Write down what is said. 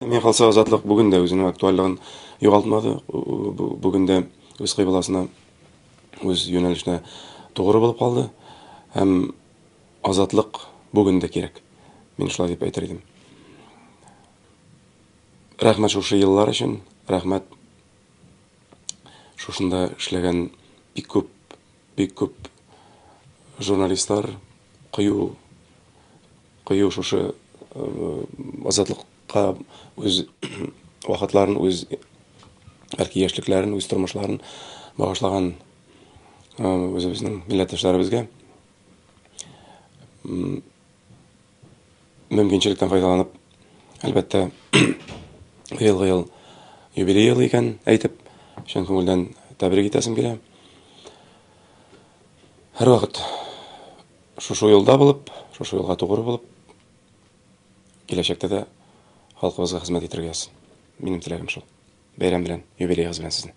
Миңа калса, Азатлык бүген дә үзенең актуальлыгын югалтмады. Бүген дә үз кыйбласына, үз юнәлешенә тугры булып калды. Һәм Азатлык бүген дә кирәк. Мин шулай дип әйтер идем. Рәхмәт шушы еллар өчен, рәхмәт шушында эшләгән бик күп, бик күп журналистлар, кыю, кыю шушы Азатлыкка үз вакытларын, үз бәлки яшьлекләрен, үз тормышларын багышлаган үзебезнең милләттәшләребезгә мөмкинчелектән файдаланып, әлбәттә, быелгы ел юбилей елы икән әйтеп, чын күңелдән тәбрик итәсем килә. Һәрвакыт шушы юлда булып, шушы юлга тугры булып, киләчәктә дә халкыбызга хезмәт итәргә язсын. Минем теләгем шул. Бәйрәм белән, юбилеегыз белән сезне.